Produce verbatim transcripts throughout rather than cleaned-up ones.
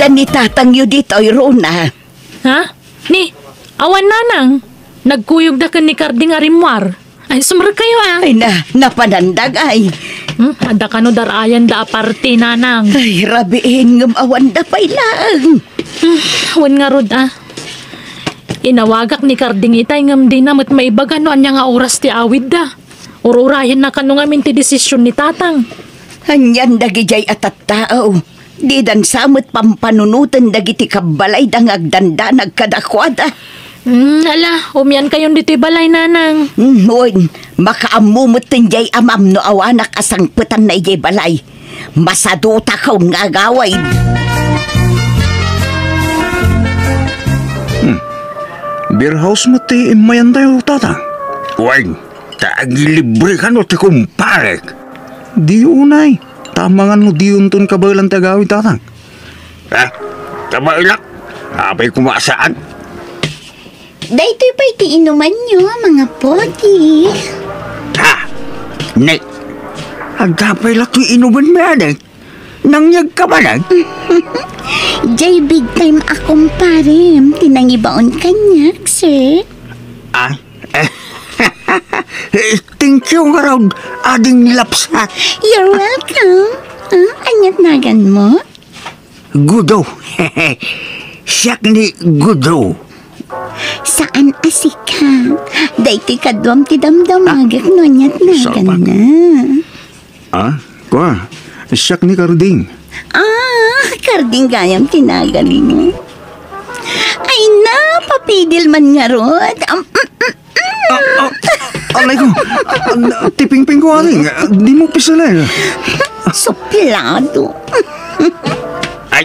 Adda ni tatangyo ditoy, Rona. Ha? Ni, awan, nanang. Nagkuyogda ken ni Karding a rimmuar. Ay, sumrekkayo, ah. Ay na, napanandag ay. Hmm, adda kano darayanda a parti, nanang. Ay, rabiin ngem awanda pay laeng. Hmm, wen ngarud, ah. Inawagak ni Karding itay ngem dina met maibaga no ania nga oras ti awidda. Ur-urayenna kano ngamin ti desisyon ni tatang. Anian dagidiay a tattao. Didan sa met pampanunoten dagiti kabbalayda nga agdandanag kadakuada. Hmm, ala, umiankayon ditoy balay, nanang. Hmm, wen, makaammo met ten diay amam no awanak a sangpetanna idiay balay. Masadutakon nga agawid. Hmm. Beer house met ti immayantayo, tatang. Wen, ta agilibre kano ti kumparek. Diyo unay. Tamangan no diyonton kabaelan ti agawid, tatang. Ha? Kabaelak? Apay koma saan? Daytoy pay ti inumanyo, mga podi. Ha? Ne? Adda pay la ti inumanmi, adik? Nangyegka manen? Jay big time a kumparem ti nangibaon kaniak, sir. Ah? Eh, thank you ngarud, ading lapsat. You're welcome. Ah, aniat naganmo? Gudo. Siak ni Gudo. Saan a sika? Daytoy kaduam ti damdamagek no aniat naganna. Ah, kua, siak ni Karding. Ah, Karding gayam ti naganmo. Ay na, papidil man ngarud. Am, mm, mm, mm. Ah, ah, alay ko. Ah, ti pingpingko, adik. Ah, dimo piselen. Suplado. Ay,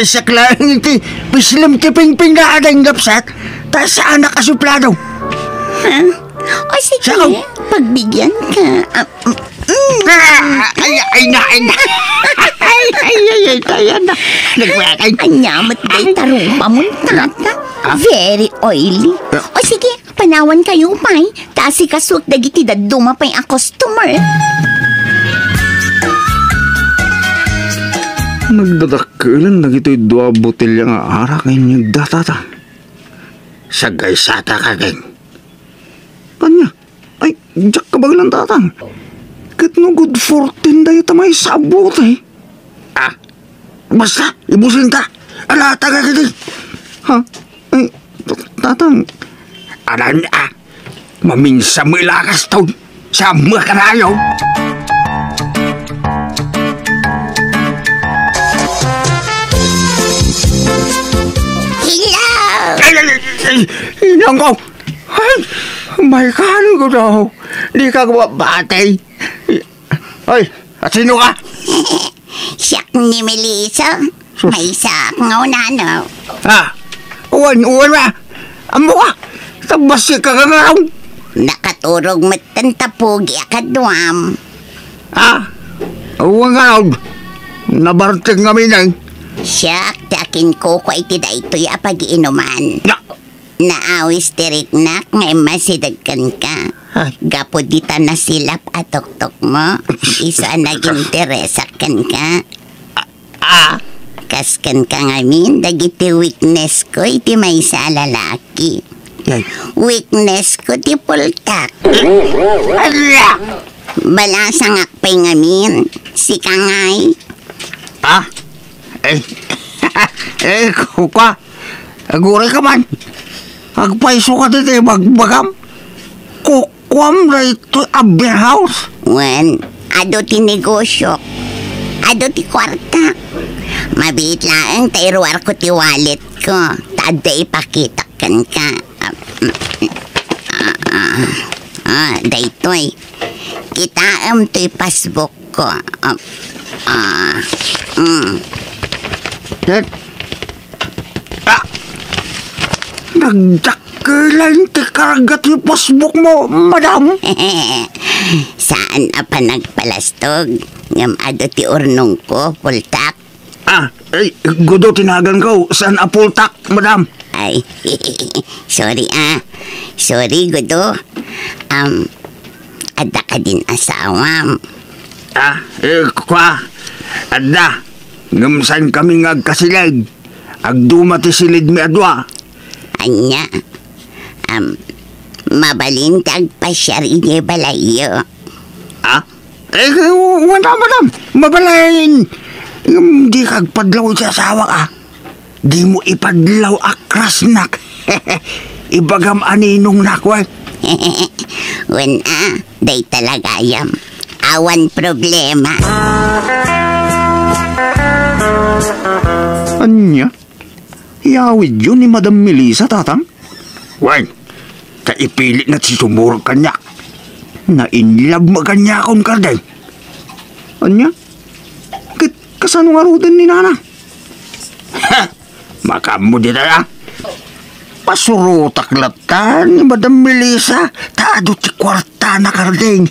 siak laeng ti pislem ti pingpingna, ading lapsat. Ta saanak a suplado. Ha? O sige, pagbigyan ka. Ah, mm. Ah, ay, ay, na, ay, na. Ay, ay, ay, ay, ay, ay, na. Nagpakay. Ania met dayta rupa mon, tata? Ah? Very oily. Ah. O sige, panawankayo pay. Ta asikasuek dagiti dadduma pay a customer. Nagdadakkelen dagitoy dua a botelya nga arak a inyegda, tata. Sagaysata, Karding. Ania? Ay, diak kabaelan, tatang. Ket no good fourteen dayta maysa a bote. Ah, basta, ibusinta. Ala, taga kadi. Ha? Ay, t-, tatang. Anan, ah, maminsan mo ilakas ton. Sa mga karayo. Hello! Ay, ay, ay, ay, inang ko. Ay, may kaano ko daw. Di ka mabati. Ay, at sino ka? Siak ni Melissa. Sus. Maysa nga unano. Ah, uwan, uwan na. Amo ka. Tabas si kakangaraw. Nakaturog met ta pugi a kaduam. Ah, uwan nga raw. Nabartek nga minay. Siak, ti akinkukua iti daytoy a pagiinuman. Na- Naawis ti riknak nga immasideg kenka. Ay. Gapu dita nasilap a tuktok mo, isu a naginteresak kenka. Ah. Kas kenka ngamin, dagiti weakness ko iti maysa a lalaki. Ay. Weakness ko ti pultak. Ala! Balasangak pay ngamin, sika ngay. Ah? Eh, eh, kukua. Aguray ka man. Agpayso ka ditoy bagbagam. Kukuam daytoy a beer house. Wen, adu ti negosio. Adu ti kuarta. Mabiit laeng ta iruar ko ti wallet ko. Ta adda ipakitak kenka. Ah, ah, ah, daytoy. Kitaem toy passbook ko. Ah, ah, mm. Ket, ah, nagdakkelan ti karga ti passbook mo, madam. Saan a panagpalastog, ngem adu ti urnongko, pultak. Ah, ay, Gudo ti naganko, saan a pultak, madam. Ay, sorry, ah. Sorry, Gudo. Um, adda kadin asawam? Ah, eh, kua, adda. Ngem saankami nga agkasileg. Agduma ti silidmi a dua. Ania? Am, mabalin ti agpasiar idiay balayyo. Ah? Eh, wen a, madam. Mabalin. Ngem dika agpadlaw iti asawak, ah. Dimo ipadlaw a krasnak. Ibagam a ninongnak, wen. Wen a, dayta la gayam. Awan problema. Ania? Iyawidyo ni Madam Melissa, Tatang? Wen, ta ipilitna ti sumurot kaniak. Na-in love met kaniakon, Kardeng. Ania? Ket kasano ngaruden ni Nana? Ha! Makaammo dita, a? Pasurotak latta ni Madam Melissa, ta adu ti kuartana, Kardeng.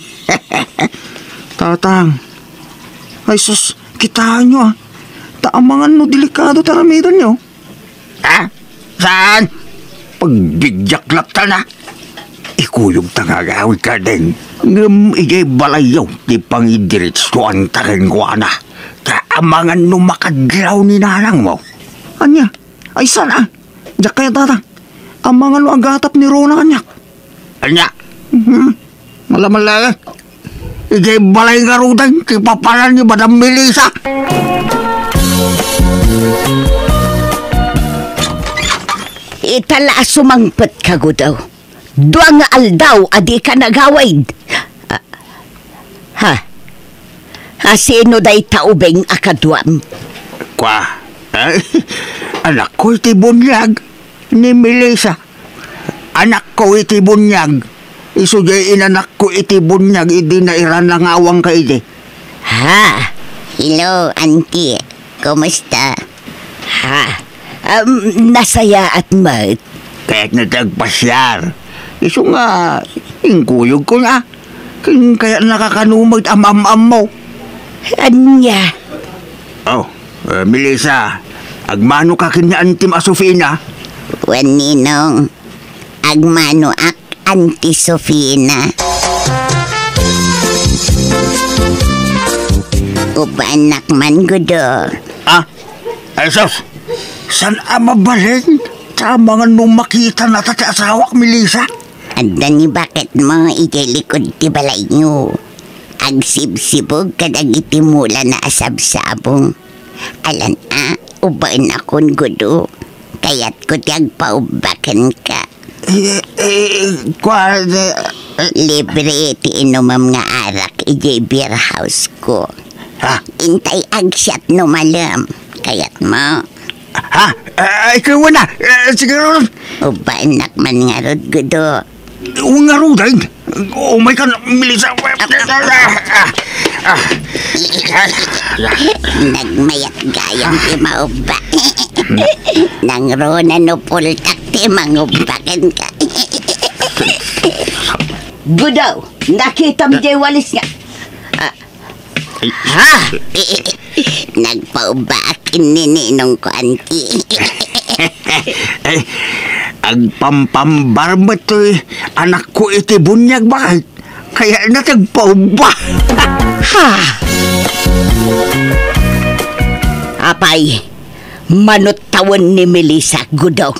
Tatang, ay sus, kitaenyo, a. Ta amangan no delikado ti aramidenyo. Ha? Saan? Pagbidiak latta na. Ikuyogta nga agawid, Kardeng. Ngem idiay balayyo ti pangidiretsuanta kenkuana. Ta amangan no makadlaw ni nanangmo. Ania? Ay, saan, a? Diak kayat, Tatang. Amangan no agatap ni Rona kaniak. Ania? Mhm. Malamalaga. Idiay balay ngaruden ti papanan ni Madam Melissa. Ita la a sumangpetka, Gudo. Dua nga aldaw a dika nagawid. Ah, ha? A sino dayta ubing a kaduam? Kua, eh, anakko iti buniag ni Melissa. Anakko iti buniag. Isu diay inanakko iti buniag idi nairana nga awan ka idi. Ha? Hello, auntie. Kumusta? Ha? Um, nasayaat met. Kayatna ti agpasiar. Isu nga, inkuyogko na. Ken kayatna kakano met am-am-ammo. Ania? Oh, eh, Melissa, agmanoka ken ni Antim a Sofina? Wen, Ninong. Agmanoak, Auntie Sofina. Ubaennak man, Gudo. Ah, ay sus! Saan a mabalin? Ta amangan no makitana ta ti asawak, Melissa? Adda ni baketmo idiay likod ti balayyo. Agsibsibog kadagiti mulana a sabsabong. Alan a, ubaennakon, Gudo. Kayatko ti agpaubba kenka. Eh, eh, kua, eh, eh. Libre ti inumem nga arak idiay beer house ko. Ha? Intay agsiat no malem. Kayatmo? Ha? Ay, kuana. Eh, sige, Ron. Ubaennak man ngarud, Gudo. Ngaruden? Umay ka na, Melissa. Nagmayat gayam ti maubba. Nangruna no pultak ti mangubba kenka. Gudo, nakitam diay walis nga. Ah, ha? Nagpaubbaak ken ni ninongko, auntie. Eh, agpampambar met toy anakko iti buniag, bakit? Kayatna ti agpaubba. Ha? Apay, mano tawen ni Melissa, Gudo?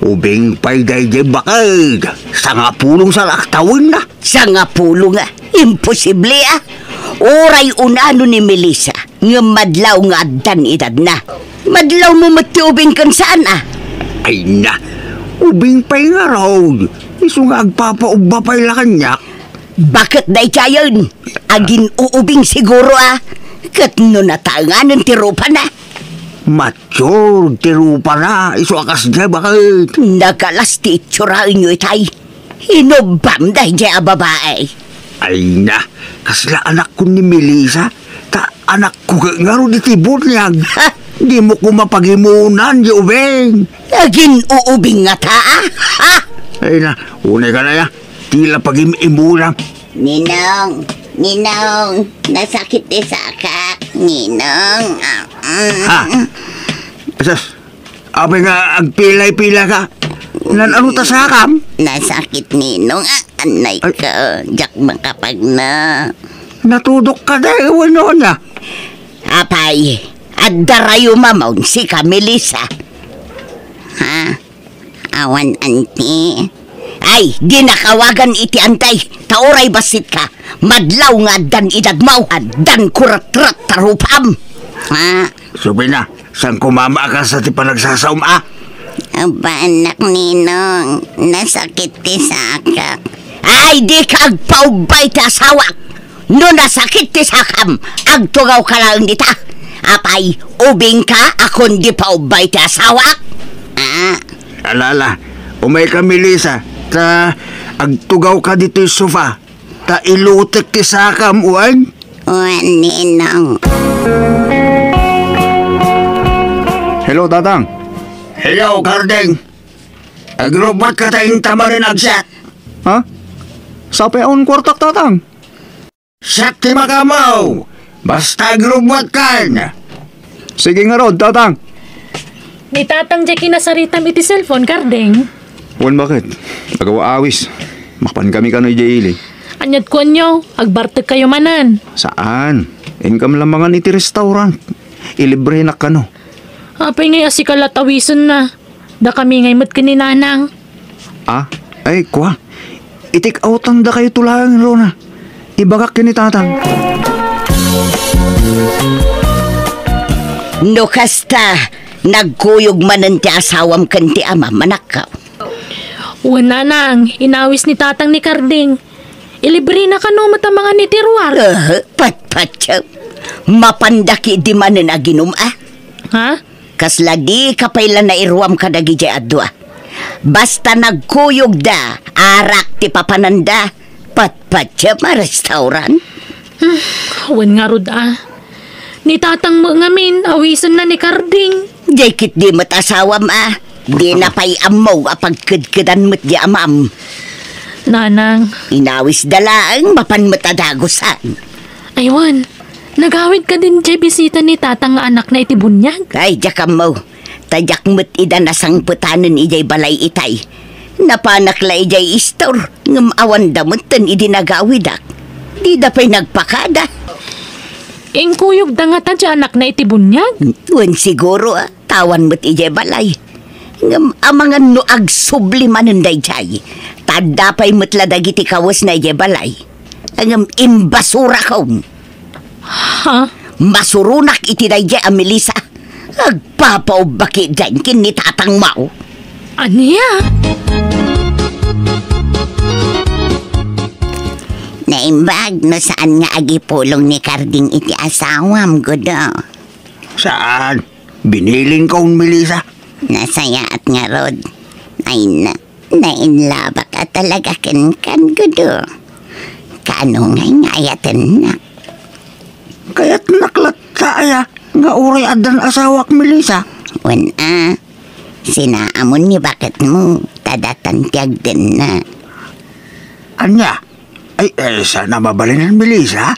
Ubing pay daydiay bakit? Sangapulo sa la tawenna. Sangapulo nga? Imposible, a. Uray unano ni Melissa, ngem madlaw nga addan edadna. Madlawmo met ti ubing ken saan, a. Ay na, ubing pay ngarud. Isu nga agpapaubba pay la kaniak. Baket daydiayen, agin-uubing siguro, a. Ket no nataenganen ti rupana. Mature ti rupana, isu a kasdiay, baket. Nakalas ti itsuraenyo itay. Inubbam daydiay a babai. Ay na, kasla anakkon ni Melissa, ta anakko ket ngarud iti buniag. Ha? Dimo koma pagimunan diay ubing. Agin-uubing ngata, a? Ha? Ay na, unay ka na ya. Ti la pagim-imunan. Ninong, Ninong, nasakit ti sakak, Ninong. Ah, mm. Ha? Sus, apay nga agpilay-pilay ka? Nan-ano ta sakam? Nasakit, Ninong. Ah, anay ka. Diak makapagna. Natudok ka da, wenno ania? Apay, Adda rayo mamon sika, Melissa. Ha? Awan, anti. Ay, dinak awagan iti anti. Ta uray bassitka. Madlaw nga addan idadmo. Addan kuratrat ta rupam. Ha? Subay na, saan ko mamaakasa ti panagsasaom, a? Aba, anak Ninong, nasakit ti sakak. Ay, dika agpaubbay ti asawak. No nasakit ti sakam, agtugawka laeng dita. Apay, ubingka a kundi paubbay ti asawak? Ah. Ala, ala, umayka, Melissa, ta agtugawka ditoy sofa, ta ilutek ti sakam, wen? Wen, Ninong. Hello, Tatang. Hello, Karding. Agrubbuatka ta inta manen agsiak. Ha? Sapay awan kuartak, Tatang. Siak ti makamaw. Basta agrubbuatkan. Sige ngarud, Tatang. Ni Tatang diay kinasaritam iti cellphone, Karding. Wen, baket? Agaw-awis. Mapankami kano idiay ili. Ania't kuanyo? Agbartekkayo manen? Saan? Inkam la mangan iti restaurant. Ilibrenak kano. Apay ngay a sika la't awisenna? Dakami ngay met ken ni Nanang. Ah? Ay, kua. I-take outan dakayo to laeng, Rona. Ibagak ken ni Tatang. No kasta, nagkuyog manen ti asawam ken ti amam, anakko. Wen, Nanang, inawis ni Tatang ni Karding. Ilibrena kano met a mangan iti ruar. Eh, patpatyo. Mapanda ketdi manen aginum, a? Ha? Kasla dika pay la nairuam kadagidiay a dua. Basta nagkuyogda, arak ti papananda. Patpatyo a restaurant. Hmm, wen ngarud a. Ni Tatang met ngamin, awisenna ni Karding. Diay ketdi met asawam a. Dina pay ammo a pagkedkedan met di amam. Nanang. Inawisda laeng, mapan met a dagusan. Ay wen, nagawid kadin diay bisita ni Tatang nga anakna iti buniag? Ay, diak ammo. Ta diak met ida nasangpetanen idiay balay itay. Napanak la idiay istor, ngem awanda metten idi nagawidak. Dida pay nagpakada. Inkuyogda ngata ti anakna iti buniag? Wen, siguro, a, ta awan met idiay balay. Ngem amangan no agsubli manen daydiay. Ta adda pay met la dagiti kawesna idiay balay. Ngem imbasurakon. Ha? Masuronak iti daydiay a Melissa. Agpapaubbaki diay ken ni Tatang Mau. Ania? Naimbag no saan nga agipulong ni Karding iti asawam, Gudo. Saan? Binilinkon, Melissa? Nasayaat ngarud. Ay na. Nainlabak a talaga kenkan, Gudo. Kaano ngay nga ayatennak? Kayatnak latta aya nga uray addan asawak, Melissa? Wen a, sinaamon ni baketmo, ta datan ti agdenna. Ania? Ay, ay, saan a mabalinen, Melissa?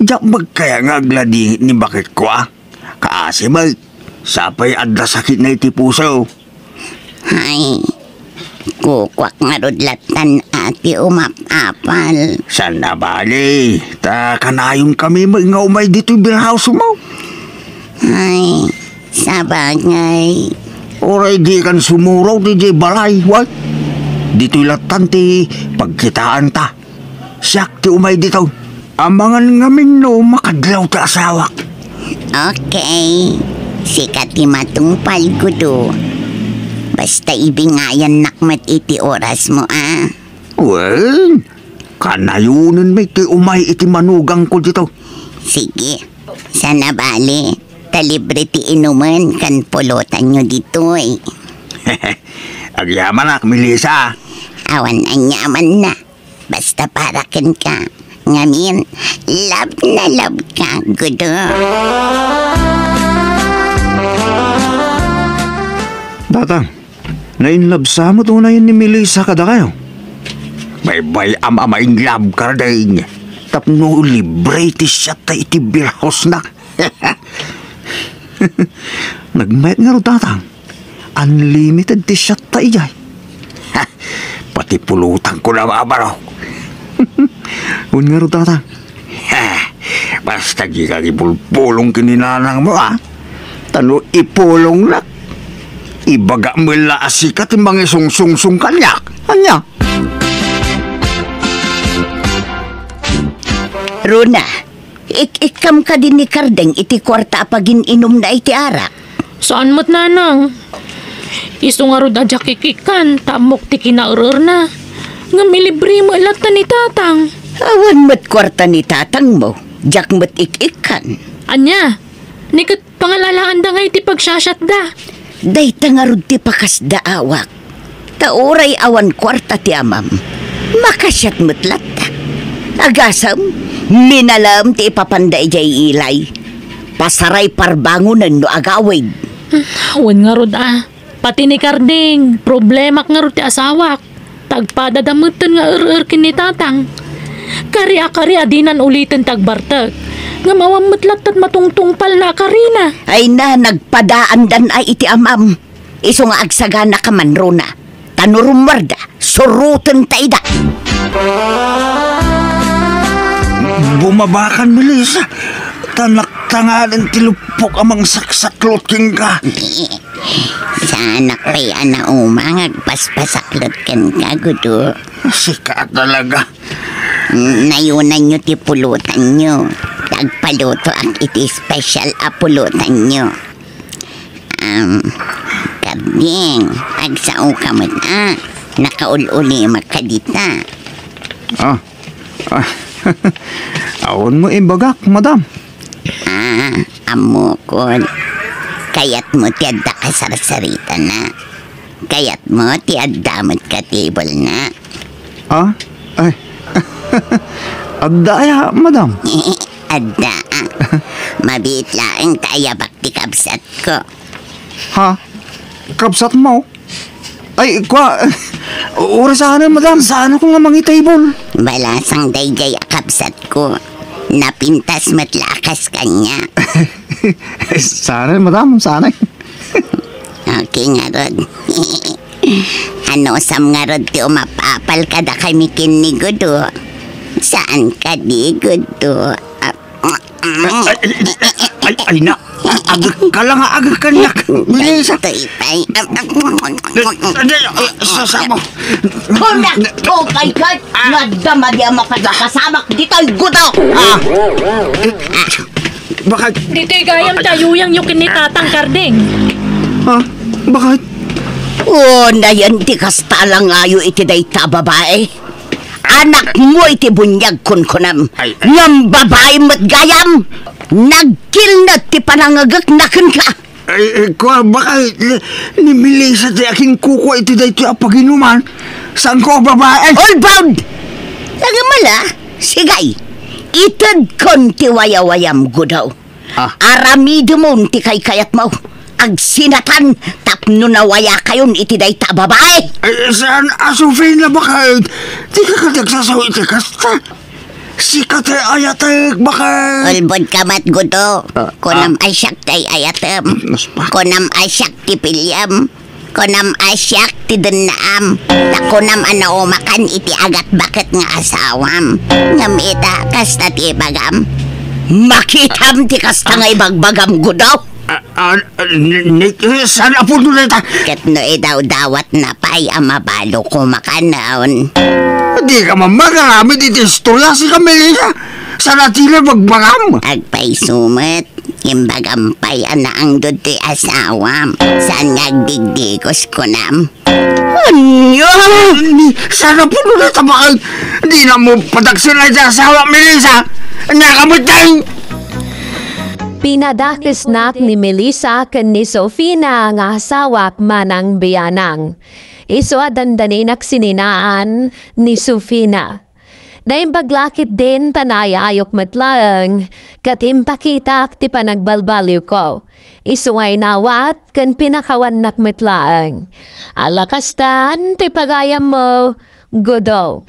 Diak met kaya nga agladingit ni baketko, a? Kaasi met, sapay adda sakitna iti puso. Ay, kukuak ngarud lattan a ti umap-apal. Saan a bale, ta kanayonkami met nga umay ditoy beer house mo. Ay, sabagay. Uray dikan sumuraw diay balay, wa? Ditoy lattan ti pagkitaanta. Siak ti umay ditoy. Amangan ngamin no makadlaw ti asawak. Okay. Sika ti matungpal, Gudo. Basta ibingayannak met iti orasmo, a. Wen, kanayonen met ti umay iti manugangko ditoy. Sige. Saan a bale, ta libre ti inumen ken pulotanyo ditoy. Agyamanak, Melissa. Awan aniamanna. Basta para kenka. Ngamin, love na love ka, Gudo. Tatang, na-in love sa met unayen ni Melissa kadakayo? Baybay-am a ma-in love, Karding. Tapno libre ti siatta iti beer house na. Nagmayat ngarud, Tatang. Unlimited ti siatta idiay. Pati pulotangko na mabarok. Wen ngarud, Tatang. Ha, basta dika agipulpulong ken ni nanangmo, a. Ta no ipulongnak, ibaga met la a sika ti mangisungsungsong kaniak. Ania? Rona, ik-ikkam kadi ni Kardeng iti kuarta a pagin-inumna iti arak? Saan met, nanang. Isu ngarud a diak ik-ikkan ta ammok ti kinaer-erna. Ngem ilibre met latta ni tatang. Awan met kuarta ni tatangmo, diak met ik-ikkan. Ania? Ni ket pangalalaanda ngay ti pagsasiatda. Dayta ngarud ti pakasdaawak. Ta uray awan kuarta ti amam, makasiat met latta. Agasem, minalem ti ipapanda idiay ilay. Pasaray parbangonen no agawid. Wen ngarud a. Pati ni Karding, problemak ngarud ti asawak. Tagpadada metten nga er-er ken ni tatang. Kari a kari a dinan uliten ti agbartek. Ngem awan met lattat matungtungpalna a karina. Ay na, nagpadaandan a iti amam. Isu nga agsaganaka man, Rona. Ta no rummuarda, surotenta ida. Bumabakan, Melissa. Ta naktanganen ti luppok a mangsaksaklot kenka. Saanak pay a nauma nga agpaspasaklot kenka, Gudo. Sika talaga. Nayunanyo ti pulutanyo. Agpalutoak iti special a pulutanyo. Am, Karding, agsaoka met a. Nakaul-ulimak ka dita. Ah, ah, awan mo ibagak, madam. Ah, ammokon. Kayatmo ti adda kasarsaritana. Kayatmo ti adda met ka table na. Ah? Ay. Adda aya, madam? Adda. Mabiit laeng ta ayabak ti kabsatko. Ha? Kabsatmo? Ay, kwa, uray saan, madam. Saan ako nga mangitaybol? Balasang daydiay a kabsatko. Napintas met la a kas kaniak. Saan, madam? Saan? Okay ngarud. Anusam ngarud ti umapapal kadakami ken ni Gudo? Saan kadi, Gudo? Ah, Ay, ay, ay, ay, ay na. Agek ka lang, agek ka, nak. Melissa. Tay, tay. Ay, ay, sasama. Kunak, tupay ka. Nadama di ang mapagkasamak ditoy Gudo. Ah. Bakit? Ditoy gayam ti ayuyangyo ken ni Tatang Karding. Ha? Bakit? O, nayan ti kasta langayo iti dayta a babae. Anakmo iti buniag, kunkunam. Ay, ay. Ngem babae met gayam. Nagkilned ti panangngegekna kenka. Ay, ay, kua, baka, eh, ni Melissa ti akinkukua iti daytoy a paginuman. Saanko a babae? All bound! Nagmala, sigay. Itedkon ti wayawayam, Gudo. Ah. Aramidemon ti kaykayatmo. Agsinatan tapno nawayakayon iti dayta a babae. Ay, saan a Sofina, bakit? Di ka kadi agsasao iti kasta. Sika ti ayatek, bakit? Ulbod ka met, Gudo. Ah, kunam ah. A siak ti ayatem. Mas pa. Kunam a siak ti piliem. Kunam a siak ti dennaam, ta kunam a naumakan iti agatbaket nga asawam. Ngem ita, kasta ti ibagam? Makitam ti kasta nga ibagbagam, Gudo? Ah, ah, ni, ni, saan a punto dayta? Ket no idawdawatna pay a mabalo koma kanayon. Di ka man magaramid iti istorya, sika, Melissa. Saan a ti ibagbagam? Agpayso met. Imbagam pay a naangdod ti asawam. Saan nga agdigdigos, kunam? Ania? Ni, saan a punto dayta, bakit? Dinamo pataksina ti asawam, Melissa. Ania ka met, tay? Pinadakesnak ni Melissa ken ni Sofina nga asawak manang bianang. Isu a dandaninak sininaan ni Sofina. Naimbag la ketdin ta naayayok met laeng, ket impakitak ti panagbalbaliwko. Isu nga inawat ken pinakawannak met laeng. Ala kastan ti pagayammo, Gudo.